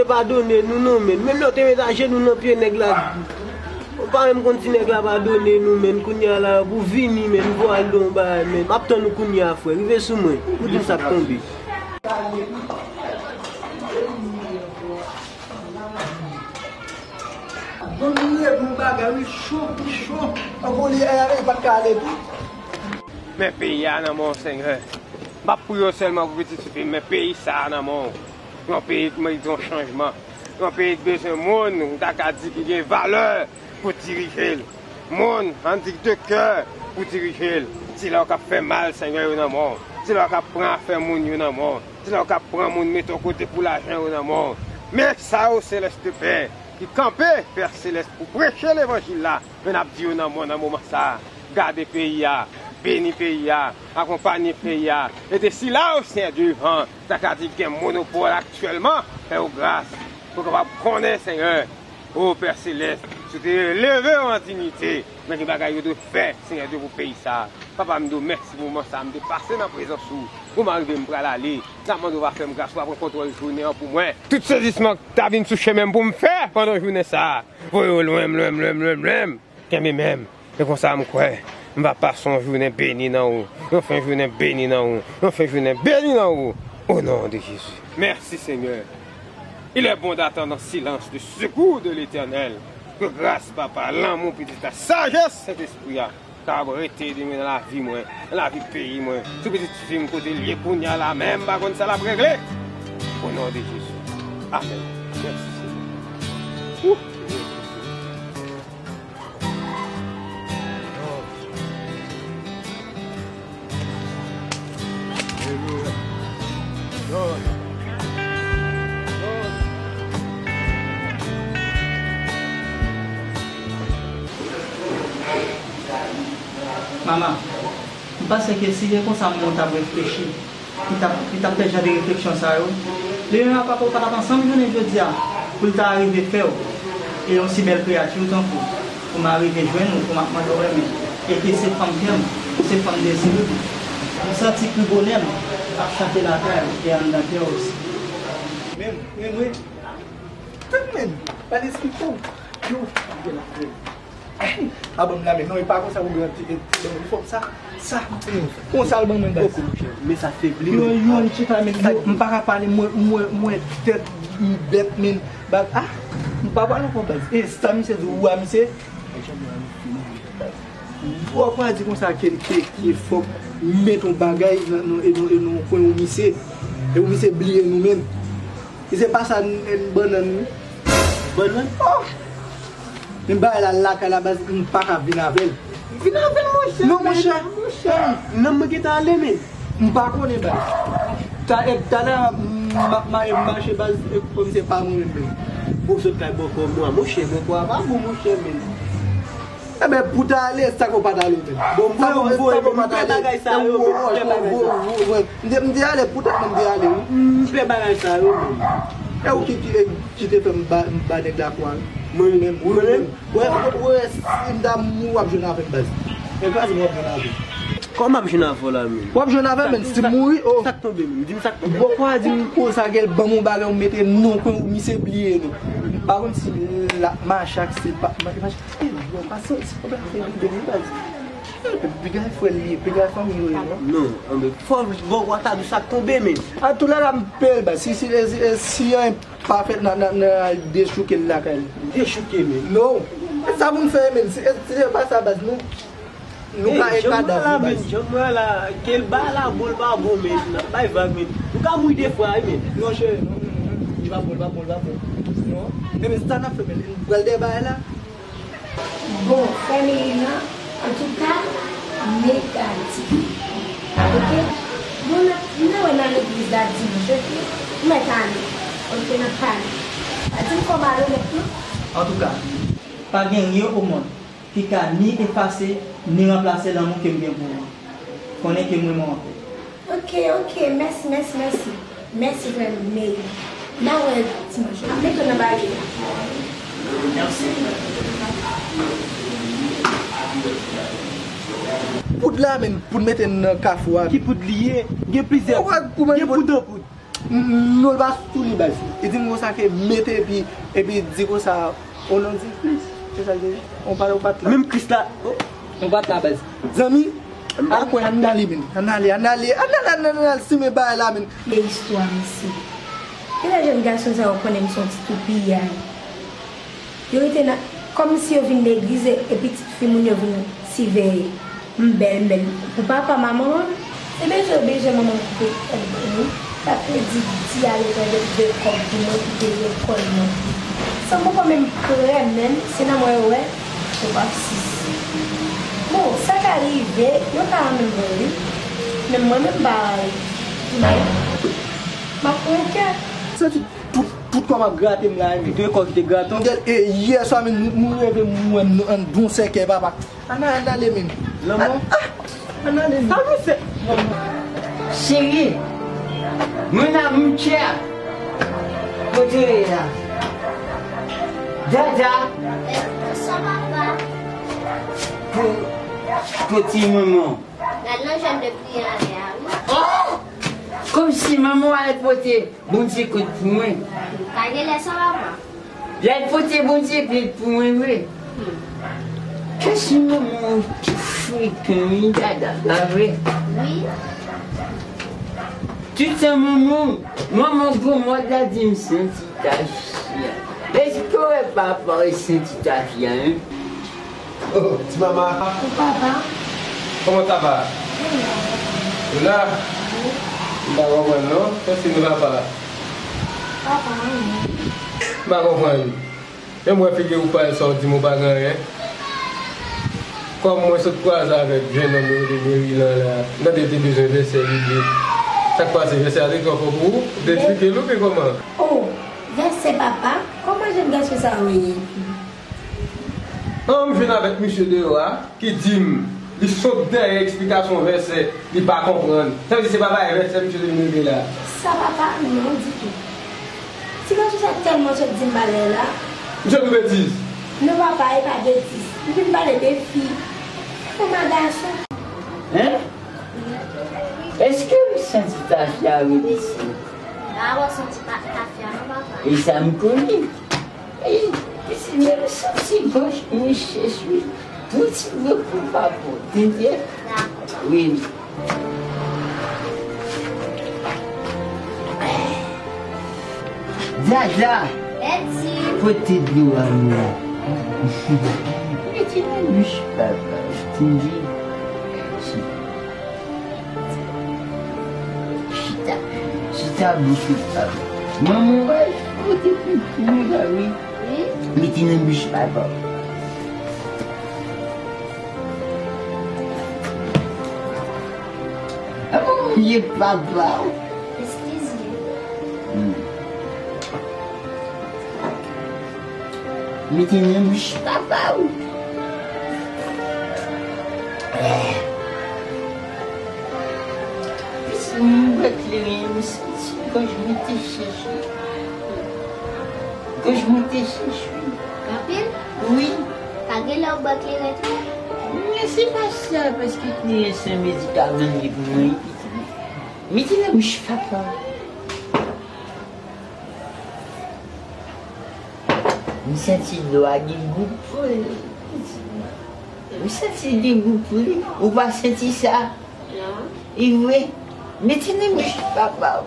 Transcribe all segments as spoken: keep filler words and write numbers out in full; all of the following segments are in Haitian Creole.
Padone nou non, menn. Menm lè w te met ajenou nan pye nèg la, ou pa menm konn si nèg la padone nou, menn. Kounye a la, pou vini, menn, pou al don bagay, menn. M ap tann ou kounye a, frè. Rive sou mwen pou di m sa k tonbe. Bon, m leve pou bagay, wi, cho, wi, cho. Ankò li, eh, pa t ka ale tou. Men peyi a nan men w, Senyè. M ap priye w sèlman pou pitit fi m, men peyi sa a nan men w. Yon peyi ki merite yon chanjman. Yon peyi ki bezwen moun, ou ta ka di ki gen valè pou dirije l. Moun, ann di de kè pou dirije l. Sila yo k ap fè mal, Senyè, yo nan men w. Sila yo k ap pran afè moun, yo nan men w. Sila yo k ap pran moun, mete w kote pou lajan, yo nan men w. Men sa yo, Selès de Pè, ki kanpe, Pè Selès, pou preche levanjil la. Men n ap di yo nan men w nan moman sa a, gade peyi a, beni peyi a, akonpanye peyi a, ede sila yo, Senyè Dye vivan, ta ka di gen monopòl aktyèlman, fè yo gras, pou yo kapab konnen, Senyè, o Pè Selès, si w te leve yo an diyite, men gen bagay yo dwe fè, Senyè Dye, pou peyi sa a. Papa, m di w mèsi pou moman sa a, m te pase nan prezans ou, pou m arive m pral ale, m ap mande w pa fè m gras, w pa pran kontwòl jounen an pou mwen. Tout sezisman k ta vin sou chemen m pou m fè pandan jounen sa a, voye yo lwen m, lwen m, lwen m, lwen m, lwen m. Kenbe men m. E konsa m kwè, m va pase yon jounen beni nan ou. Yon fen jounen beni nan ou. Yon fen jounen beni nan ou. Au nom de Jésus. Merci Seigneur. Il est bon d'attendre en silence le secours de l'Éternel. Ke gras Papa, lanmou Pitit la, sajès Sentespri a, kapab rete demen nan lavi mwen, nan lavi peyi mwen, sou pitit fi m kote l ye kounye a la, menm pa konn sa l ap regle. Au nom de Jésus. Amen. Mèsi, Senyè. Wouh! Mama, m panse ke si te konsa moun t ap reflechi, li t ap, li t ap fè jan de refleksyon sa yo. Li menm ak papa w pa t ap ansanm jounen jodi a pou l ta rive fè w, e yon si bèl kreyati tankou w, pou m arive jwenn ou, pou m ap mande w renmen, e ke se fanm kè m, se fanm dezi m. M santi kri bonè m ap chante lakay ou e anndan kè w osi. Men, men, men, tann men, pa l esplike w. Yo, m gen lakay. Pa ban m la men, non, e pa konsa pou gran ti, ti ban m fòm sa. Sa, konsa l ban mwen baz. Poko, monchè. Men sa febli, yon, men. Yon ti ka men, m pa ka pale, mwen, mwen, mwen tèt m bèt, men, baz, ah, m pa pale ankò baz. E sa misye di ou a misye. Ou pa di konsa ke, ke, ke fòk met yon bagay nan, nan, e nan, e nan kwen ou misye. E ou misye bliye nou menm. E se pa sa n, n bannann wi. Bannann? Oh! Men bagay la lakay la baz, m pa ka vin avè l. Vin avè l, monchè. Non, monchè. Monchè. Nan mwen gentan ale, men. M pa konnen, baz. Ta, e, talè, m ap mache, m mache, baz, e kòm se pa mwen menm, men. Bon, sot kay bòkò mwa, monchè, bòkò a pa bon, monchè, men. Enben, pou ta ale, sa k fè w pa t ale, men. Bon, m voye, m voye, m voye, m voye, m voye, m voye. M te, m te ale, poutèt mwen m te ale, wi. M pè bagay sa yo, men. E ou ki, ki, ki te fè m ba, m ba nèg la kwa, wi. Mwen menm, wi, mwen menm. Wè, wè, wè, si m ta mouri, w ap jwenn avè m, baz. E kraze m w ap jwenn avè m. Kòman m ap jwenn avè w la, men? W ap jwenn avè m, men, si m mouri, oh. Sa k tonbe, men? Di m sa k tonbe. Bòkò a di m konsa, gèl ban m yon bagay, ou mete non kwen ou misye bliye nou. M pa konn si l ap mache ak se pa, mache, mache. E, bro, pa santi, pa fè vide, wi, baz. Piga frè l li ye, piga fanmi yo ye, non? Non, anben, fò bòkò a ta di w sa k tonbe, men. An tou lè la, m pè l, baz. Si, si, si, si anyen pa fèt, n a, n a, n a al dechouke l lakay li. Dechouke, men. Non. Sa pou n fè, men. Si, si se pa sa, baz, nou, nou ka e kadav, men, baz. Janm wè la, ke l ba la bon, l pa bon, men. N ap bay vag, men. Nou ka mouri de fwa, wi, men. Non, cheri, non, non, non. Li pa bon, li pa bon, li pa bon. Non. Enben, sa n ap fè, men. Nou pral dèyè bagay la. Bon, fè meri an, antouka, negatif. Oke? Bon, n ap, n a wè nan legliz la dimanch, oke? Ou mèt ale. Oke, n ap pale. Pa di m kòman ale nèt, non. Antouka, pa gen ryen o mond ki ka ni efase, ni ranplase lanmou ke m gen pou ou an. Konnen ke m renmen w anpil. Oke, oke, mèsi, mèsi, mèsi. Mèsi vrèman, men n a wè dimanch. Mete w nan bagay la. Mèsi. Poud la, men, pou n mete nan kafou a. Ki poud li ye? Gen plizyè poud. Gen poud an poud. Non, l pa sou li, baz. Li di m konsa ke mete epi, epi di konsa, "O non de Kris." Se sa l te di. Ou pa, ou pa t la. Menm Kris la. Oh, ou pa t la, baz. Zanmi, a kwè, ann ale, men. Ann ale, ann ale, ann ale, ann ale, ann ale, simen bagay la, men. De istwa, mesye. Kilè jèn gason sa yo konnen m se yon ti toupiyay. Yo rete nan, kòmsi yo vin legliz e, e pitit fi moun yo vin siveye. M bèl, m bèl. Pou papa m a manman m, se bezwen yo bezwen manman m koupe tèt grenn wi. Sa vle di, di a yo pran de, de kòb pou mwen kite lekòl mwen. San m poko menm prè menm, se nan mwen yo wè, yo p ap sisi. Bon, sa ka rive, yo ka renmen mwen wi. Men mwen menm m pa renmen. M ap pran kè. Santi tout, tout kò m ap grate m la, e de kò ki te grate w. E yè swa menm, m, m reve m wè m nan, anndan yon sèkèy, papa. Ann ale, ann ale, men. Lanmò? Ah, ah, ann ale, men. Sa nou fè? Cheri, mon amour cher, kote w ye la? Dada. Pou, pou ti manman. Gad nan jèn de priye anlè a, wi. Oh! Kòmsi manman w al pote Bondye kont pou mwen. Ka gen lè sa, papa. L al pote Bondye plent pou mwen vre. Kèsi manman w ki frekan wi, Dada, pa vre? Wi. Toutan manman, manman granmòd la di m santi tafya. Èske w wè papa w santi tafya, en? Oh, ti mama. Ou papa? Comment ça va? Ou la? M pa konprann non. Kòmsi nou papa? Papa, wi. M pa konprann. Menm wè figi ou pal sa w di m ou pa gen anyen. Kòm mwen sot kwaze avèk jennonm yo rele Merilan la, m tande te bezwen vèsè li li. Sa k pase, vèsè a te twò fò pou ou? Ou te eksplike l oubyen kòman? Oh, vèsè papa? Kòman jèn gason sa yo ye? An, m vin avèk misye deyò a, ki di m li sot dèyè eksplikasyon vèsè, li pa konprann. Sa vle di se pa bay vèsè misye te vin regle la. Sa papa? Non, ditou. Ti gason sa tèlman sot di m bagay la. Misye di betiz. Non papa, e pa betiz. M vin pale de fi. Kòman gason? Hein? Èske w santi tafya wi, mesye? Papa, w santi pa, tafya non, papa. E sa m konnen. Ey, pitit mwen, m santi gòj mwen chèch wi. Yon ti repo papa, tande? Dakò. Wi. Dada. Bèti. Pote dlo a mwen. Mete nan bouch papa, tande? Chita. Chita bouch papa. Manman w al pote pou mwen la wi. Wi. Mete nan bouch papa. A manman ye papa w. Eskize. Hmm. Mete nan bouch papa w. Pitit mwen, m bwè kleren, m santi gòj mwen te chèch wi. Gòj mwen te chèch wi. Anpil? Wi. Pa gen lè w bwè kleren tou? Men se pa sa, paske kleren se yon medikaman li ye pou mwen, pitit mwen. Mete nan bouch papa w. M santi dlo a gen gou pou li. M santi li gen gou pou li. Ou pa santi sa? Non. E vre? Mete nan bouch papa w.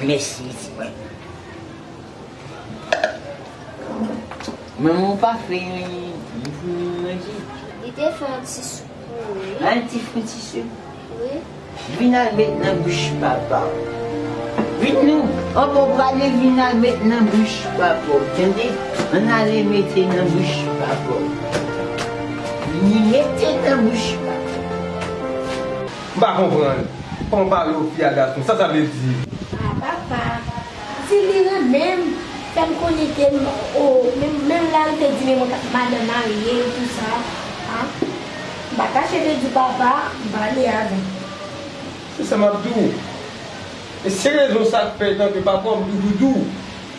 Mèsi, pitit mwen. Manman w pa fè anyen pou nou manje? Li te fè yon ti soup pou nou wi. A, li te fè yon ti soup? Wi. Vin al met nan bouch papa w. Vin non, anvan w prale, vin al met nan bouch papa w, tande? Ann ale mete nan bouch papa w. Vini mete nan bouch papa w. M pa konprann. Kòman w pale yon fi a gason? Sa sa vle di? A, papa. Di li renmen m, fè m konnen ke m, o, menm, menm lè l te di men mwen madanm marye, tou sa, a. M pa kache te di papa, m pale avè l. Se sa m ap di w. E se rezon sa k fè, etanke papa w, m toujou di w,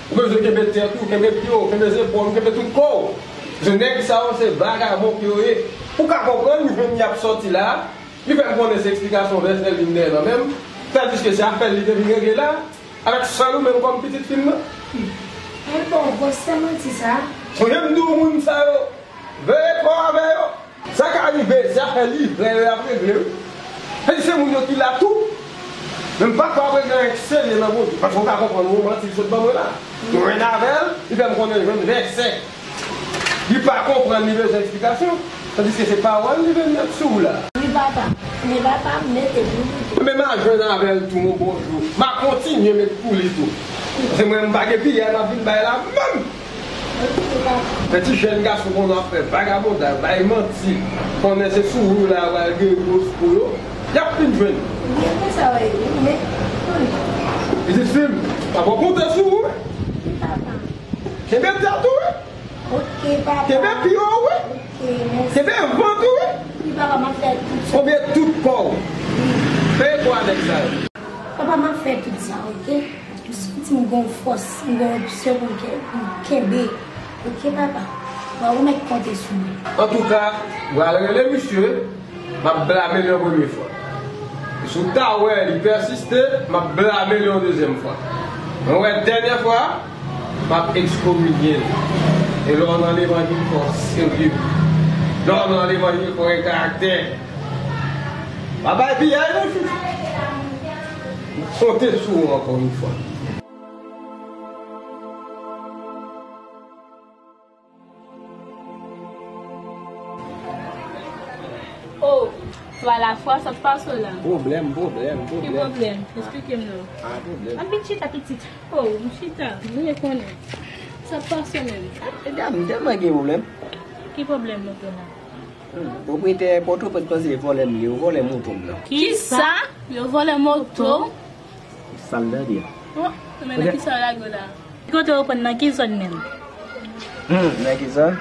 ou bezwen kenbe tèt ou, kenbe pye w, kenbe zepòl ou, kenbe tout kò w. Paske nèg sa yo, se vagabon ke yo ye. Ou ka konprann, li jwenn y ap sòti la, li fè m konnen se eksplikasyon vèsè li m dèyè nan men m, tandiske se afè l li te vin regle la, avèk sèl ou menm kòm pitit fi m nan. Men bon, bòs, se manti sa. Sonje m di w moun sa yo, veye kò avè yo. Sa ka rive, se afè livrè yo y ap regle, wi. Paske se moun yo ki la tou. Men m pa kwè ap regle anyen ki serye nan Bondye. Paske w ka konprann yon manti li sot ban mwen la. Mwen avè l, li fè m konnen l jwenn vèsè. Li pa konprann, li bezwen eksplikasyon. Tandiske se pawòl li vin met sou ou la. Wi, papa. Men papa, m mete pou li tou. Men m a jwenn avè l tou yon bon jou. M a kontinye met pou li tou. Paske mwen, m pa gen piyay, m ap vin bay la menm. Fè ti jèn gason konn ap fè vagabondaj, bay manti, konnen se sou ou la pral gen gwo sou yo, y ap fin jwenn. Byen fè sa, wi, men, hmm. Pitit fi m, pa pran konte sou ou, wi. Wi, papa. Kenbe tèt ou, wi. Ok, papa. Kenbe pye w, wi. Ok, mèsi. Kenbe vant ou, wi. Wi, papa, m ap fè tout sa. Kenbe tout kò w. Wi. Fè efò avèk sa yo. Papa, m ap fè tout sa, ok? M santi m gon fòs, m gon opsyon pou m ke-, pou m kenbe. Ok, papa? W a remèt konte sou mwen. Antouka, m pral rele misye, m ap blame l yon premye fwa. E si w ta wè li pèsiste, m ap blame l yon dezyèm fwa. Mwen wè dènyè fwa, m ap ekskominye l. E lè w nan levanjil, fò w serye. Lè w nan levanjil, fò w gen karaktè. Pa bay piyay non, chouchou. M konte sou ou ankò yon fwa. Oh, vwala fwa sa t pase w la. Pwoblèm, pwoblèm, pwoblèm. Ki pwoblèm? Eksplike m non. Ah, pwoblèm. Ann vin chita pitit. Oh, m chita. M vle konnen. Sa t pase menm? E dam, m tèlman gen pwoblèm. Ki pwoblèm nou gen la? Hmm, pwopriyetè Pòtoprens panse se vòlè m ye, yo vòlè moto m nan. Kisa? Yo vòlè moto? Sa m tande a. Oh, men nan kisa yo lage w la? Ki kote yo pran nan ki zòn menm? Hmm, nan ki zòn?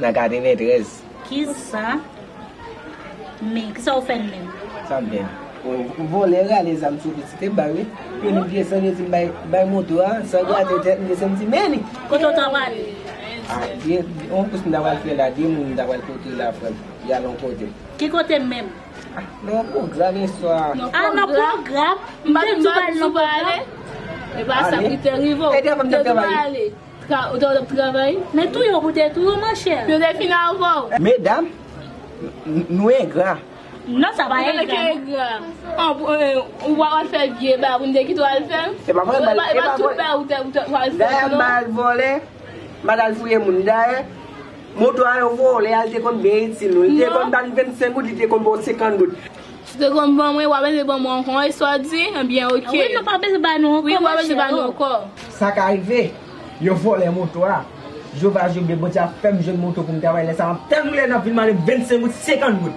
Nan katreventrèz. Kisa? Men, kisa w fè l menm? Sa m fè? Bon, vòlè rale zam sou pitit e bay, wi. Yo di m pye san, yo di m bay, bay moto a, san grate tèt, m desann, m di, men li. Kote w ta prale? Ah, de, yon kous m ta pral fè la, de moun m ta pral pote la, frè m, y al yon kote. Ki kote menm? Ah, nan yon pwogram yèswa. Ah, nan pwogram? M te di w pa al nan pwogram? E pa sa ki te rive w. Te di w pa ale. Tra-, ou te ap travay? Men touye w pou te touye w, monchè. Yo te fin avè w. Medam, n-, n-, nou engra. Non, sa pa engra, non. Engra. An, pou, eh, ou pa al fè vye bagay pou n te kite w al fè? E pa vòlè, e pa tout bagay ou te, ou te, ou al fè, non? Dayè, m pa al vòlè, m pa t al fouye moun. Dayè, moto a yo vòlè a, li te konn byen itil nou. Li te konn ban m vennsenk goud, li te konn ba w senkant goud. Si w te konn ban mwen, w ap bezwen ban mwen ankò, e sa w di? Ebyen, oke. Wi, nou pa bezwen ba nou ankò, monchè. Wi, w ap bezwen ba nou ankò. Sa ka rive, yo vòlè moto a. Jewova jwe byen, Bondye ap fè m jwenn moto pou m travay. Lè sa a, m ap tèlman lè n ap vin mande m vennsenk goud, senkant goud.